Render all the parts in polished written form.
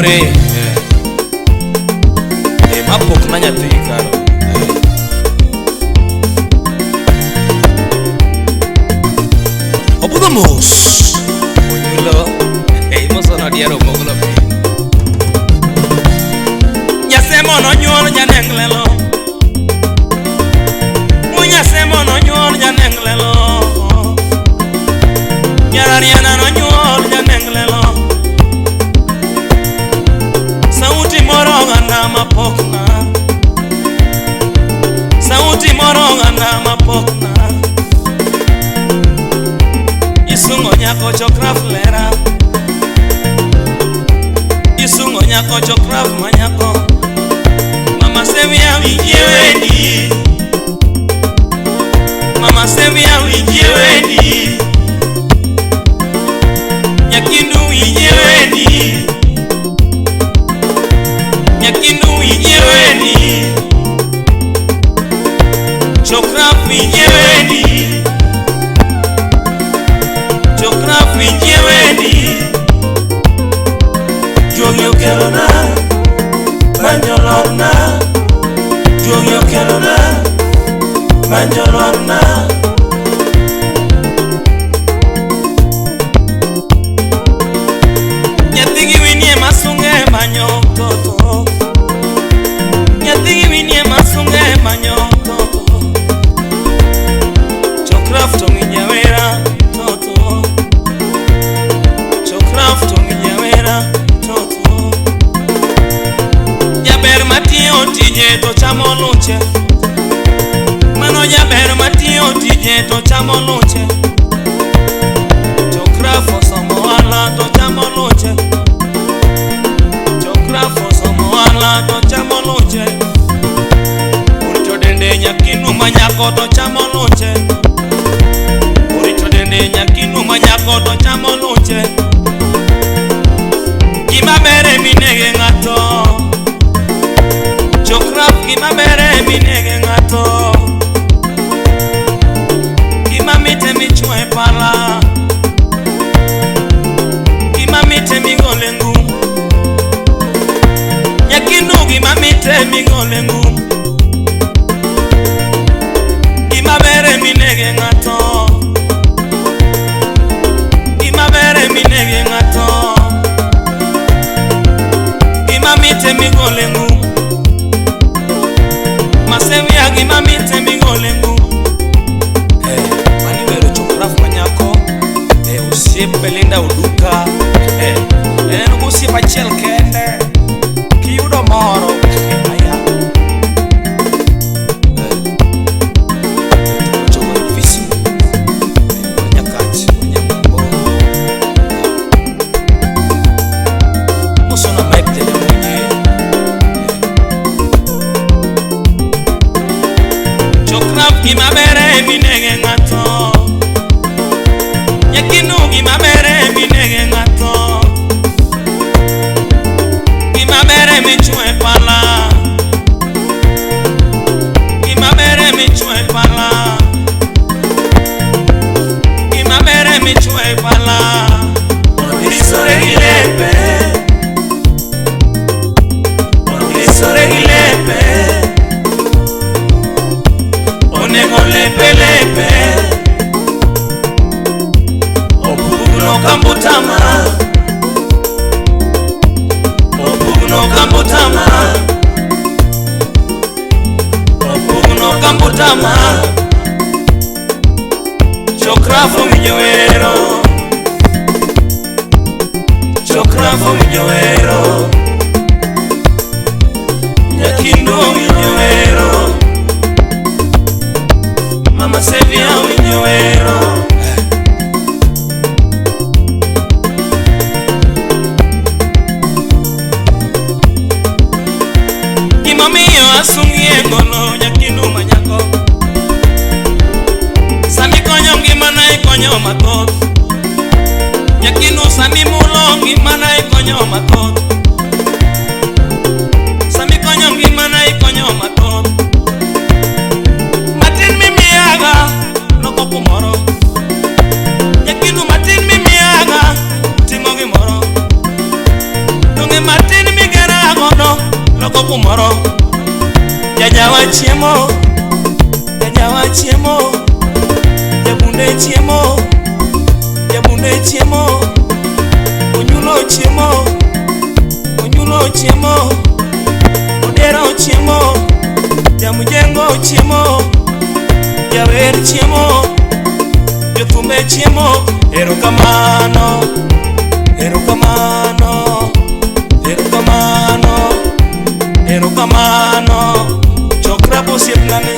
Nyamure mapok na nyathi karo. Obudho mos onyulo imosono diero moglo piny. Nyasemo nonyuol nyanenglelo. Munyasemo nonyuol nyanenglelo. Nyarariana nonyuol nyanenglelo. Sauti moro oganda mapokna. Sauti moro oganda mapokna. Isungo nyako Chokraf lera. Isungo nyako Chokraf manyako. Mama Sevia winjie wendi. Mama Sevia winjie wendi. Nyakindu winjie wendi. Nyakindu winjie wendi. Chokraf winjie wendi. Chokraf winjie wendi. Juogi okelona manjolorna. Juogi okelona manjolorna. Nyathigi winie masunge manyo toto. Nyathigi winie masunge manyo toto. Chokraf to ng'inyawera toto. Chokraf to ng'inyawera toto. Jaber matiyo tije to chamo luche. Mano jaber matiyo tije to chamo luche. Chokraf osomo ohala to chamo luche. Chokraf osomo ohala to chamo luche. Orito dende nyakinu manyako to chamo luche. Orito dende nyakinu manyako to chamo luche. Gima ber eminege ng'ato. Chokraf gima ber eminege ng'ato. Gima mit emichwo e pala. Gima mit emigole ngum. Nyakindu gima mit emigole ngum. Gima ber eminege ng'ato. Gima ber eminege ng'ato. Gima mit emigole ngum. Masewia gima mit emigole ngum. Maniwero Chokraf manyako. Osiep Belinda Oduka. En gosiep achiel kende. Kiyudo moro aya. Chomo ofisi. Nyakach Nyamumbo. Mosona Mike Janyamunye. Chokraf gima ber eminege ng'ato. Nyakinu gima ber eminege ng'ato. Gima ber emichwo e pala. Gima ber emichwo e pala. Gima ber emichwo e pala. Ondisore gi lepe. Ondisore gi lepe. Onego lepe lepe. Opugno kambutama. Opugno kambutama. Opugno kambutama. Chokraf owinjo wero. Chokraf owinjo wero. Nyakindu owinjo wero. Mama Sevia owinjo wero. Gimomiyo asungi e ngolo nyakindu manyako. Sami konyo ngimana ikonyo mathoth. Nyakindu sami mulo ngimana ikonyo mathoth. Sami konyo ngimana ikonyo mathoth. Matin mimiyaga loko kumoro. Nyakindu matin mimiyaga timo gimoro. Donge matin Jabunde chiemo, jabunde chiemo, onyulo chiemo, onyulo chiemo, odero chiemo, jamujengo chiemo, jawer chiemo, jothumbe chiemo. Erokamano, erokamano, erokamano, erokamano. Chokra osiepnane,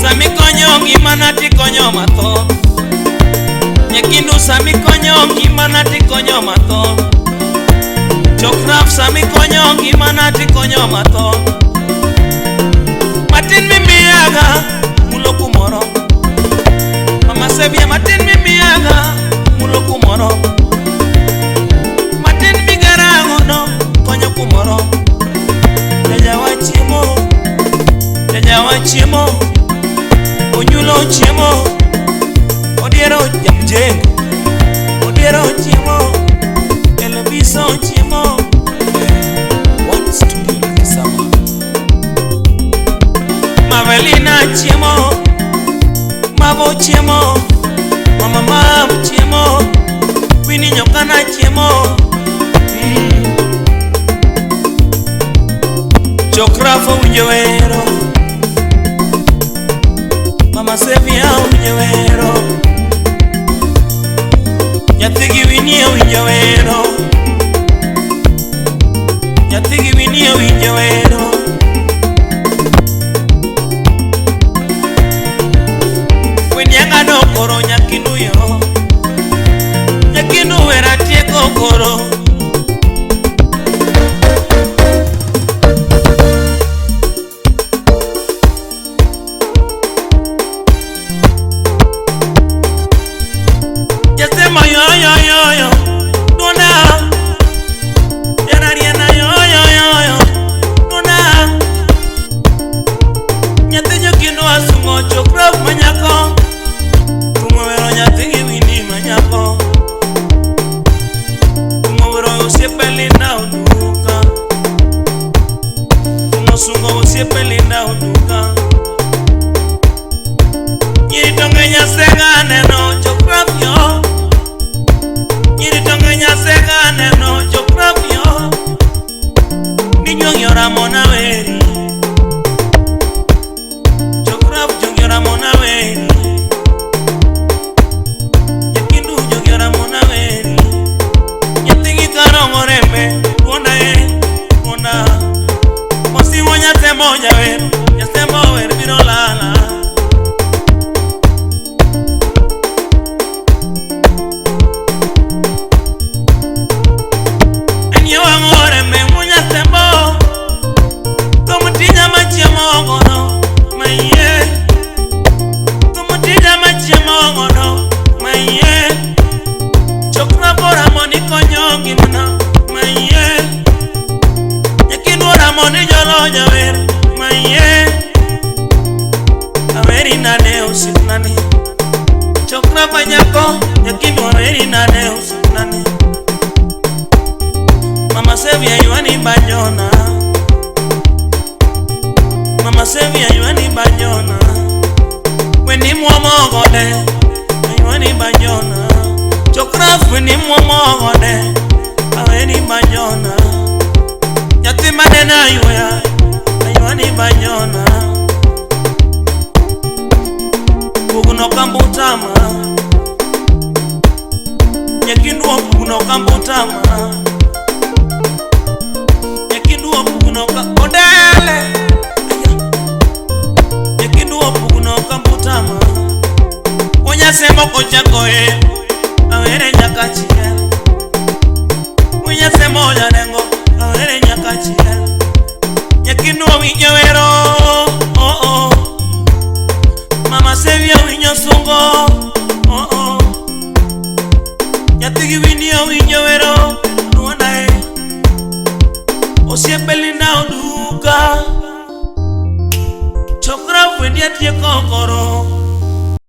sami konyo ngimana tikonyo mathoth. Nyakindu sami konyo ngimana tikonyo mathoth. Chokraf sami konyo ngimana tikonyo mathoth. Matin mimiyaga mulo kumoro. Mama Sevia matin mimiyaga mulo kumoro. Matin migaragono konyo kumoro. Jajawa chiemo, jajawa chiemo, onyulo chiemo, odiero jamjengo, odiero chiemo, Elviso chiemo. One studio la Kisama. Mavelina chiemo, Mavo chiemo, Mama Mav chiemo, Winnie Nyokana chiemo. Chokrafo winjo wero, Mama Sevia winjo wero, nyathigi Winnie winjo wero, nyathigi Winnie winjo wero. Winnie ang'ado koro nyakindu yo, nyakindu wera tieko koro. Jasema yo yo yo yo, dona. Yanariana yo yo yo yo, dona. Nyathi jokindu asungo chokruok manyako, tungo wero nyathi gi Winnie manyako, tungo wero osiepe Linda Oduka, tungo sungo osiepe Linda Oduka. Nyiri to ng'eny asega neno chokruok yo, nyiri to ng'eny asega neno chokruok yo. Ninyuong' yora mona weri, chokruok jong yora mona weri, nyakindu jong yora mona weri. Nyathigi karong'o rembe, duonda e, duonda. Mosiwo nyasemo jawer, nyasemo wer biro lala. Chokra panyako, nyakindu aweri nade osiepnani. Mama Sevia ywani banyona, Mama Sevia ywani banyona, weni muomo gode, ywani banyona. Chokra weni muomo gode, aweni banyona. Nyathi manena ywaya, ywani banyona. Pugno kambutama, nyakindu pugno kambutama, nyakindu pugno ka odele, nyakindu pugno kambutama. Onyasemo kochako e, awere nyaka chiel. Onyasemo jarengo, awere nyaka chiel. Nyakindu winjo wero, oh oh. Mama Sevia winjo sungo, oh oh. Nyathigi Winnie winjo wero, duonda e. Osiepe Linda Oduka, chokra wendi atieko koro.